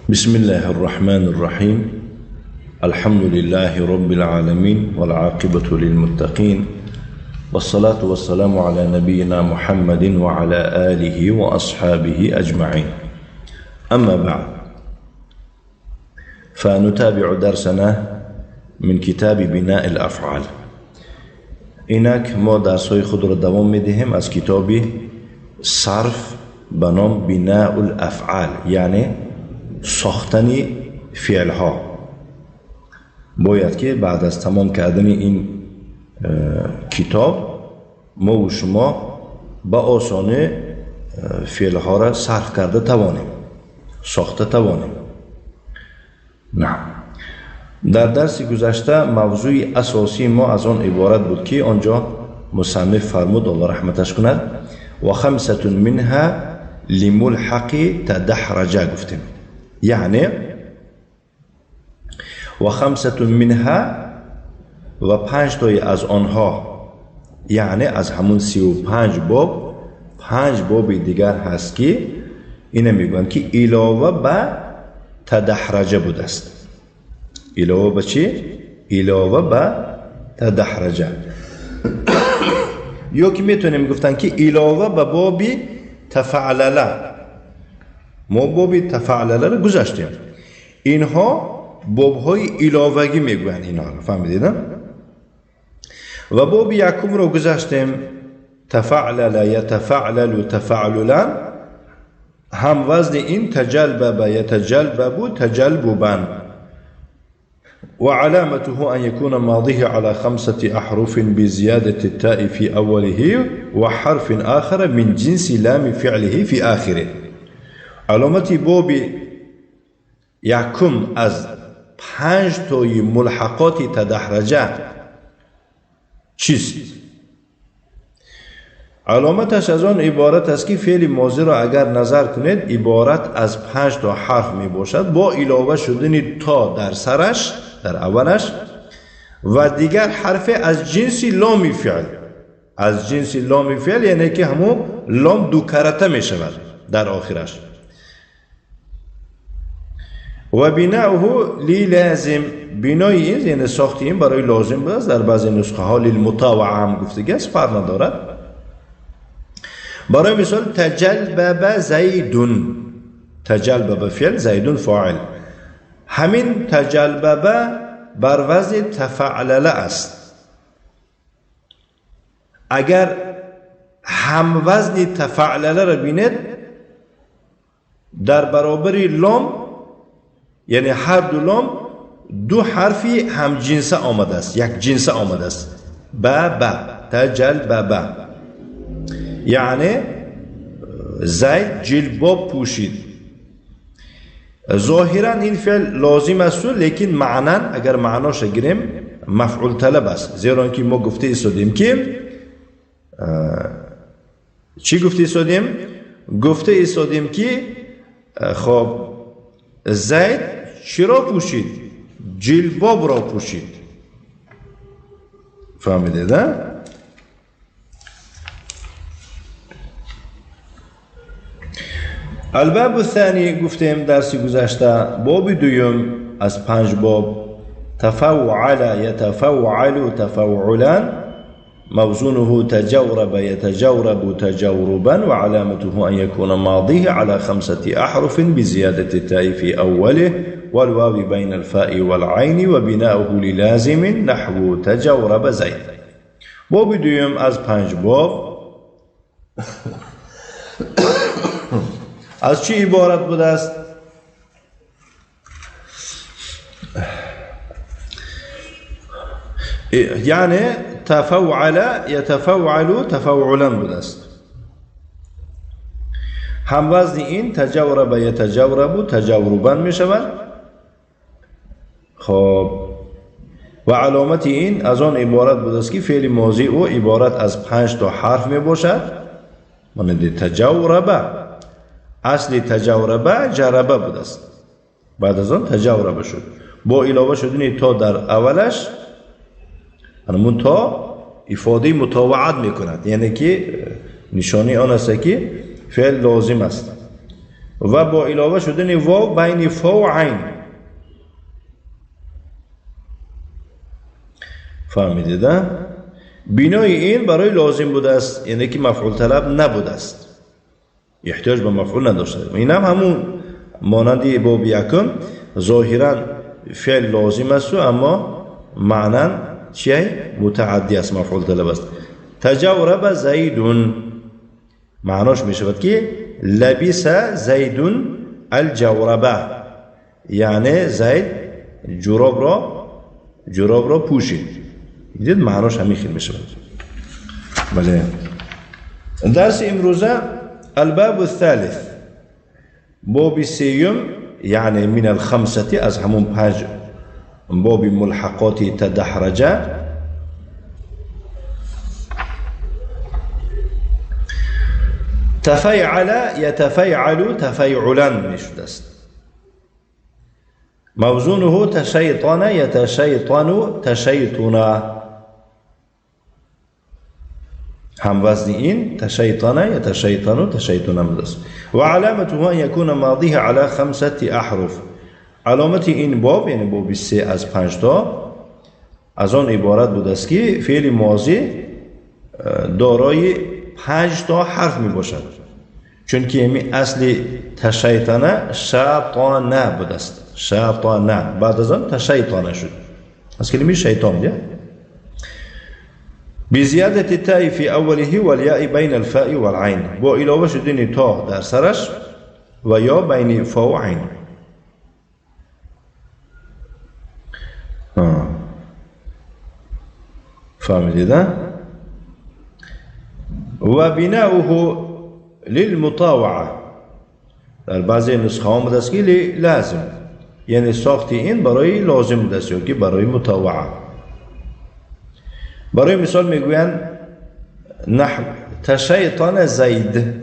بسم الله الرحمن الرحيم. الحمد لله رب العالمين والعاقبة للمتقين والصلاة والسلام على نبينا محمد وعلى آله وأصحابه أجمعين. أما بعد، فنتابع درسنا من کتاب بناء الافعال. اینک ما درس‌های خود را دوام می‌دهیم از کتاب صرف به نام بناء الافعال، یعنی ساختن فعل‌ها. باید که بعد از تمام کردن این کتاب ما و شما به آسانی فعل‌ها را صرف کرده توانیم، ساخته توانیم. نه، در درس گذشته موضوع اساسی ما از آن عبارت بود که آنجا مصنف فرمود، الله رحمتش کند، و خمسة منها لملحق تدحرج گفتیم، یعنی و خمسة منها و 5 تای از آنها، یعنی از همون 35 باب 5 باب دیگر هست که اینه میگن که علاوه به تدحرجه بوده است. علاوه به چی؟ علاوه به تدحرجه. یا که میتونیم گفتن که علاوه به بابی تفعلله. ما بابی تفعلله رو گذاشتیم، اینها بابهای علاوگی میگوین اینها رو، فهمیدید؟ و باب یکم رو گذاشتیم، تفعلله یتفعلل تفعللا، هم وزن این تجلبب یتجلبب تجلببا، وعلامته أن يكون ماضيه على 5 أحرف بزيادة التاء في أوله وحرف آخر من جنس لام فعله في آخره. علامت باب یکم از 5 تای ملحقات تدحرجه چیست؟ علامتش از آن عبارت است که فعل ماضی را اگر نظر کنید عبارت از 5 تا حرف می باشد با علاوه شدن تا در سرش، در اولش، و دیگر حرف از جنس لام فعل. از جنس لام فعل یعنی که همون لام دو کرته می شود در آخرش. و بناؤه للازم، بنای این یعنی ساخت این برای لازم است. در بعضی نسخه ها للمطاوعه هم گفته است، فرق ندارد. برای مثال تجلبب زیدون، تجلبب فعل، زیدون فاعل. همین تجلبب بر وزن تفعلله است. اگر هم وزن تفعلله را بینید در برابر لام، یعنی هر دو لام دو حرفی هم جنسه آمده است، یک جنسه آمده است، با با تجلبب، یعنی زید جلباب پوشید. ظاهرا این فعل لازم است، لیکن معنا اگر معناش گیریم مفعول طلب است، زیرا که ما گفته ایستادیم که چی گفته ایستادیم؟ گفته ایستادیم که خب زید چرا پوشید؟ جلباب را پوشید. فهمیدید؟ الباب الثانی گفتیم درس گذشته، باب دوم از 5 باب تفوعل یتفوعل تفوعلا، موزونه تجورب يتجورب تجوربا، وعلامته أن يكون ماضيه على 5 أحرف بزيادة التاء في أوله والواو بين الفاء والعين، وبناؤه للازم نحو تجورب زيد. باب دوم از 5 باب از چی عبارت بوده است؟ یعنی تفوعل یتفوعل تفوعلا بوده است. هم وزن این تجورب یتجورب تجوربا می شود. خب و علامت این از آن عبارت بوده است که فعل ماضی او عبارت از 5 تا حرف می باشد، مانند تجورب. اصل تجوربه جربه بوده است، بعد از آن تجوربه شد با علاوه شدن تا در اولش. همون تا افاده مطاوعت میکند، یعنی که نشانه آن است که فعل لازم است. و با علاوه شدن واو بین فا و عین. فهمیدید؟ بنای این برای لازم بوده است، یعنی که مفعول طلب نبوده است، احتیاج به مفعول نداشته. این هم همون مانند باب یکم، ظاهرا فعل لازم است اما معنا چیه؟ متعدی است، مفعول طلب است. تجورب زیدون معناش می شود که لبس زیدون الجوربه، یعنی زید جوراب را پوشید. دید معناش همین خیلی می شود. بله، درس امروزه الباب الثالث، باب سیوم، یعنی من الخمسة، از همون پنج باب ملحقات تدحرجه. تفیعل یتفیعل تفیعلا میشد است. موزونه تشیطان یتشیطان تشیطنا، هم وزن این تشیطان یتشیطان تشیطنا است. و علامته ان یکون ماضیه علی خمسة احرف. علامت این باب، یعنی باب سه از پنج تا، از آن عبارت بود است که فعل ماضی دارای پنج تا حرف می باشد، چون که یعنی اصل تشیطانه شیطانه بود است، شیطانه، بعد از آن تشیطانه شد، از کلمه شیطان دیگه. بزیادت تاء فی اوله والیاء بین الفاء والعین، با علاوه شدن تا در سرش و یا بین فا و عین. فهمیدید؟ و بناؤه للمطاوعه، در بعضی نسخه آمده است که لازم، یعنی ساخت این برای لازم بوده است یا که برای مطاوعه. برای مثال میگویند نحو تشیطان زید،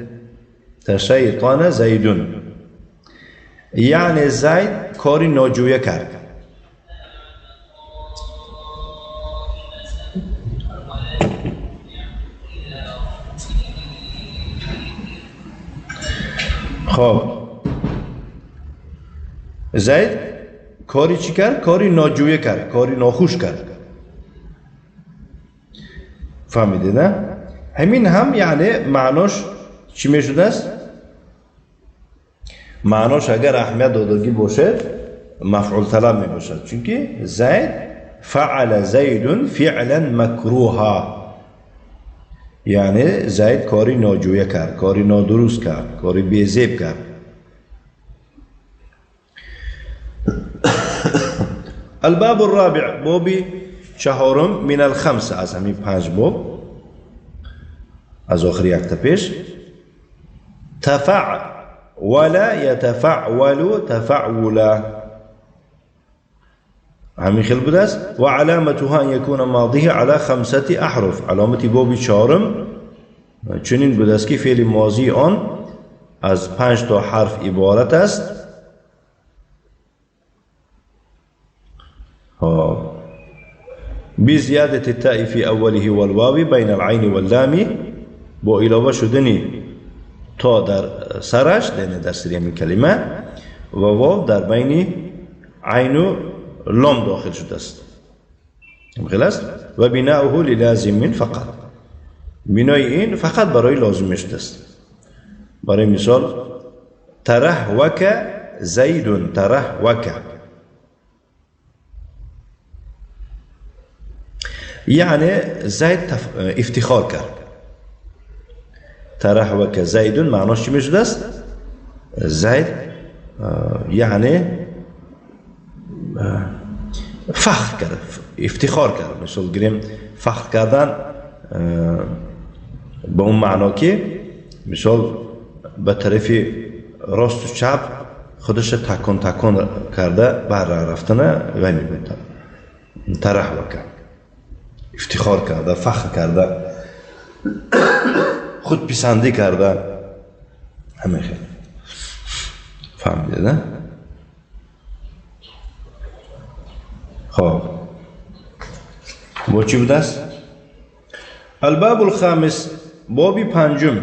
تشیطان زیدون، یعنی زید کاری ناجویه کرد. خب زید کاری چی کرد؟ کاری ناجویه کرد، کاری ناخوش کرد. فهمیدید نه؟ همین هم یعنی معناش چی میشده است؟ معناش اگر اهمیت دادگی باشد مفعول طلب می باشد، چونکه زید فعل زید فعلا مکروها، یعنی زید کاری ناجویه کرد، کاری نادرست کرد، کاری بیزیب کرد. الباب الرابع، بابی چهارم من الخمسه، از همین پنج باب از آخر یک تا پیش. تفعول یتفعول تفعولا، همین خیلی بوده است. و علامتها ان یکون ماضیه علی خمسة احرف، علامت باب چهارم چنین بوده است که فعل ماضی آن از پنج تا حرف عبارت است. بزیادة التاء في اوله والواو بین العین واللام، با علاوه شدن تا در سرش، یعنی در سری همین کلمه، و واو در بین عین و لام داخل شده است. خلاص. و بناؤه للازم فقط، بنای این فقط برای لازم شده است. برای مثال ترهوک زید، ترهوک یعنی زید افتخار کرد. ترهوک زید معناش چی میشده است؟ زید یعنی فخر کرد، افتخار کرد. مثال گریم فخر کردن به اون معنا که مثال به طرف راست و چپ خودش تکان تکان کرده بر رفتن و میگوید ترهوک، افتخار کرده، فخر کرده، خود پسندی کرده، همه خیلی. فهمیده نه؟ خب با چی بوده است؟ الباب الخامس، باب پنجم.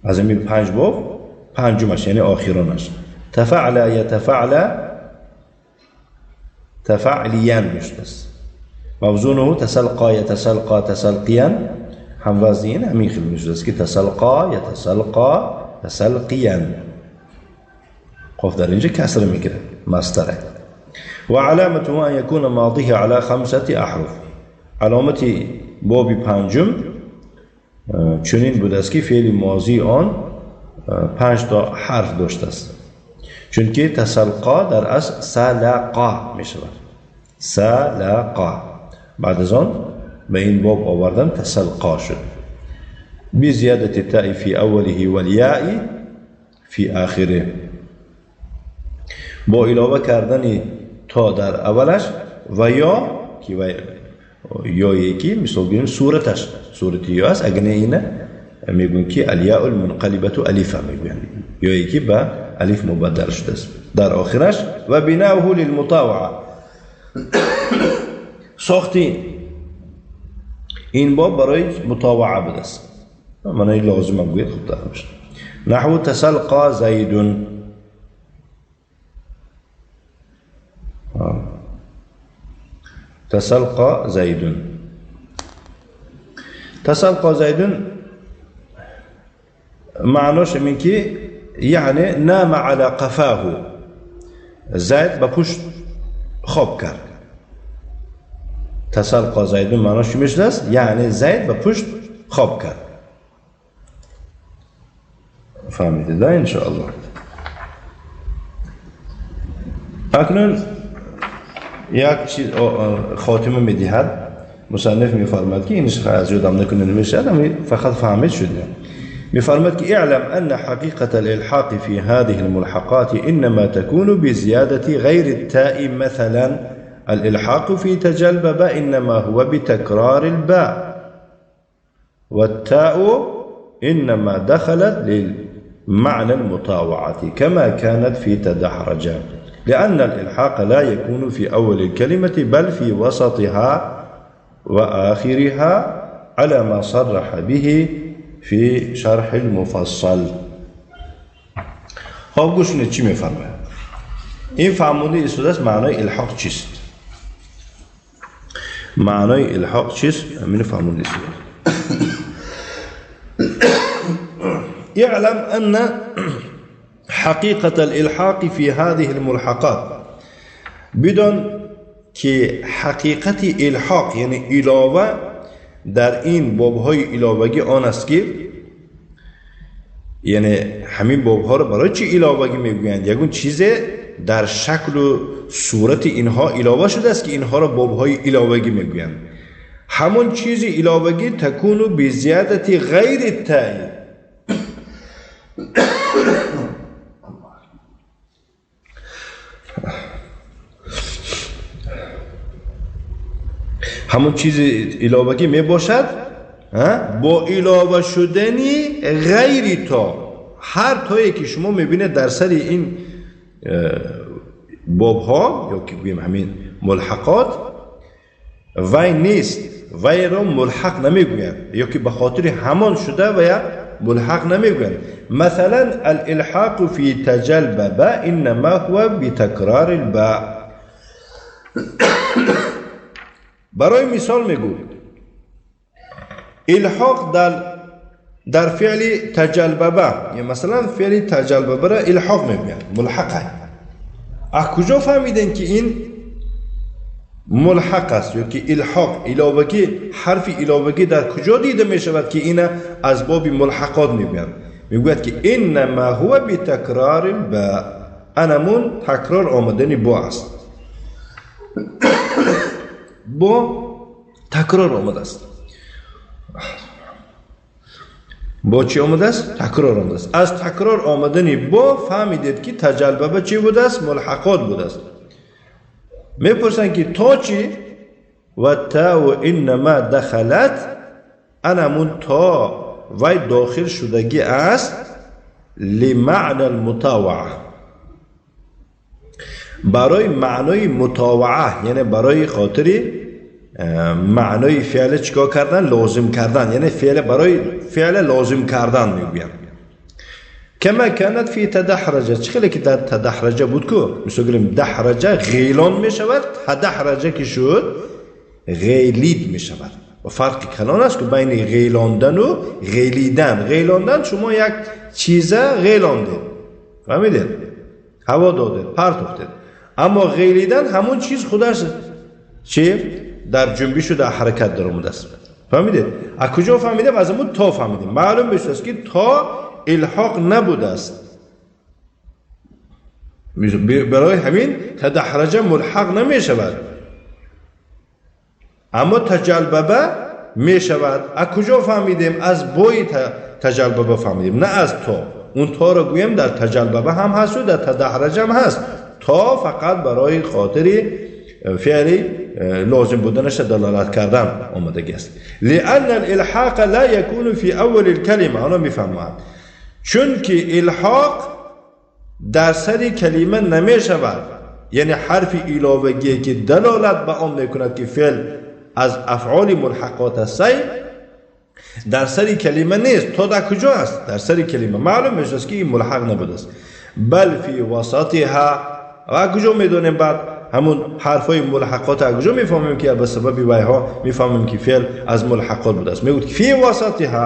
از این 5 باب پنجمش یعنی آخرانش تفعل یتفعل تفعلیا میشده است. موزونه تسلقا یتسلقا تسلقیا هم وزنین همین خیلی میشده است که تسلقا یتسلقا تسلقیا. قاف در اینجا کسر میگیره مصدره. و علامته ان یکون ماضیه علی 5 احرف. علامت باب پنجم چنین بوده است که فعل ماضی آن 5 تا حرف داشته است، چون که تسلقا در اصل سلقا می شود. سلقا بعد از آن به این باب آوردن تسلقا شد. بزیادة التاء فی اوله والیاء فی آخره، با علاوه کردن تا در اولش و یا که و یا یکی مثال گیریم صورتش صورت یا است، اگر نه اینه میگوین که الیاء المنقلبة الفه میگوین، یا یکی به الف مبدل شده است در آخرش. و بناؤه للمطاوعه، ساختی این باب برای مطاوعه بوده است، معنی لازم هم گوید خوب در میشه. نحو تسلقا زید. تسلقا زید. تسلقا زید معناش این که یعنی نام علی قفاه، زید به پشت خواب کرد. تسلقا زید معناش چی میشه است؟ یعنی زید به پشت خواب کرد. فهمیدید انشاءالله. اکنون یک چیز خاتمه میدهد مصنف، میفرماد که اینش از یادم نکنه نمیشه، فقط فهمید شده. میفرماد که اعلم ان حقیقة الالحاق في هذه الملحقات انما تكون بزيادة غير التاء، مثلا الالحاق في تجلبب انما هو بتكرار الباء، والتاء انما دخلت للمعنى المطاوعة كما كانت في تدحرج، لأن الإلحاق لا يكون في أول الكلمة بل في وسطها وآخرها على ما صرح به في شرح المفصل. خب گوش کنید چی میفرماید. این فهمونده ایستاده است معنای الحاق چیست. معنای الحاق چیست؟ همین فهمونده ایستاده. اعلم أن حقیقة الالحاق في هذه الملحقات، بدون که حقیقت الحاق یعنی علاوه در این بابهای علاوگی آن است که یعنی همین بابها رو برای چی علاوگی میگویند؟ یکون چیز در شکل و صورت اینها علاوه شده است که اینها را بابهای علاوگی میگویند. همون چیز علاوگی تکون بزیادت غیر التاء، همون چیز علاوگی می باشد با علاوه شدنی غیر تا. هر تایی که شما میبینید در سر این باب ها یا که بگیم همین ملحقات وی نیست، وی را ملحق نمیگویند یا که به خاطر همان شده و یا ملحق نمیگویند. مثلا الالحاق فی تجلبب انما هو بتکرار الباء. برای مثال میگو الحاق در فعل تجلببه، یا مثلا فعل تجلببه را الحاق میگویند، ملحقه. از کجا فهمیدن که این ملحق است یا که الحاق علاوگی، حرف علاوگی در کجا دیده میشود که این از باب ملحقات میگویند؟ میگوید که انما هو بتکرار الباء، انمون تکرار آمدن با است، با تکرار آمده است. با چی آمده است؟ تکرار آمده است. از تکرار آمدن با فهمیدید که تجلببه چی بوده است؟ ملحقات بوده است. میپرسن که تا چی؟ و تا و انما دخلت، انمون تا وی داخل شدگی است لمعنى المطاوعه، برای معنای مطاوعه، یعنی برای خاطر معنای فعل چیکار کردن؟ لازم کردن، یعنی فعل برای فعل لازم کردن میگویم. Кама канат фи тадаҳраҷа, чӣ хеле ки дар тадаҳраҷа буд ку, мисол гирем даҳраҷа ғелон мешавад, тадаҳраҷа ки шуд ғелид мешавад. Ва фарқи калон аст ки байни ғелондану ғелидан. Ғелондан шумо як чиза ғелондед, фаҳмидед, ҳаво додед, партофтед. Аммо ғелидан ҳамон чиз худаш чи дар ҷунбишу дар ҳаракат даромадааст. Фаҳмидед? Аз куҷо фаҳмидем? Аз ҳамун то фаҳмидем. Маълум мешудааст ки то илҳоқ набудааст. Барои ҳамин тадаҳраҷа мулҳақ намешавад, аммо таҷалбаба мешавад. Аз куҷо фаҳмидем? Аз бои таҷалбаба фаҳмидем, на аз то. Он торо гӯем дар таҷалбаба ҳам ҳасту дар тадаҳраҷа ҳам ҳаст. То фақат барои хотири феъли лозим буданаша далолат кардан омадагӣ аст. لأن الإلحاق لا يكون في أول الكلمة. оно мефаҳмад, чунки илҳоқ дар сари калима намешавад, яъне ҳарфи иловагие ки далолат ба он мекунад ки феъл аз афъоли мулҳақот астай, дар сари калима нест. То дар куҷо аст? Дар сари калима. Маълум мешавад ки ин мулҳақ набудааст. Бал фи васатиҳа. Ва куҷо медонем баъд ҳамун ҳарфҳои мулҳақот аз куҷо мефаҳмем ки ба сабаби вайҳо мефаҳмем ки феъл аз мулҳақот будааст? Мегӯяд фи васатиҳа,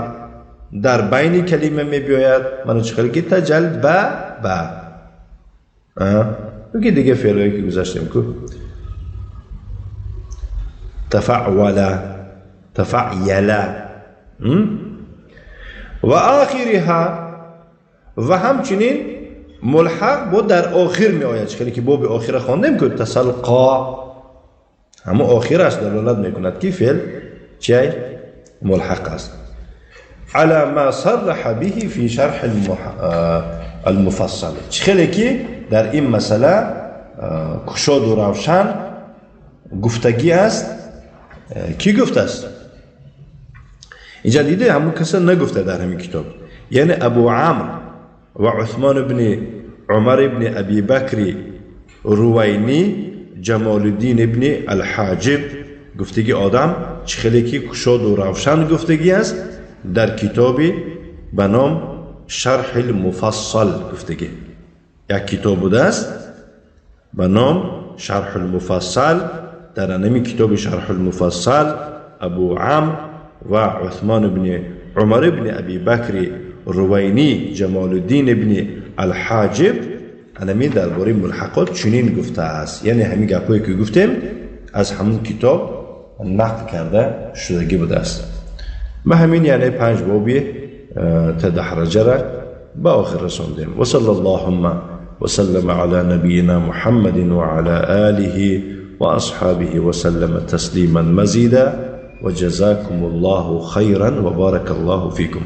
дар байни калима мебиёяд. Мана чӣ хеле ки таҷалбаба, ки дига феълҳое ки гузаштем ку, тафаъвала, тафаъяла. Ва охириҳа, ва ҳамчунин мулҳақ бо дар охир меояд. Чӣ хеле ки боби охира хондем ку, тасалқо, ҳамун охираш далолат мекунад ки феъл чиай? Мулҳақ аст. على ما صرح به في شرح المفصل. чӣ хеле ки дар ин масъала кушоду равшан гуфтагӣ аст. Кӣ гуфтааст? Инҷа диде ҳамун каса нагуфта дар ҳамин китоб, яъне Абу Амр ва Усмон ибни Умар ибни Аби Бакри Рувайнӣ Ҷамолиддин ибни Алҳоҷиб гуфтагӣ одам чӣ хеле ки кушоду равшан гуфтагӣ аст дар китоби ба ном Шарҳи лмуфассал гуфтагӣ. Як китоб будааст ба ном Шарҳу лмуфассал. Дар анами китоби Шарҳу лмуфассал Абу Амр ва Усмон ибни Умар ибни Аби Бакри Рувайнӣ Ҷамолиддин ибни Алҳоҷиб анами дар бораи мулҳақот чунин гуфтааст. Яъне ҳамин гапҳое ки гуфтем аз ҳамун китоб нақл карда шудагӣ будааст. Ма ҳамин яъне панҷ боби тадаҳраҷара ба охир расондем. Ва салла аллоҳумма ва саллама ала набийина Муҳаммадин ва ала олиҳи ва асҳобиҳи ва саллама таслиман мазида. Ва ҷазакум аллоҳу хайран ва барака аллоҳу фикум.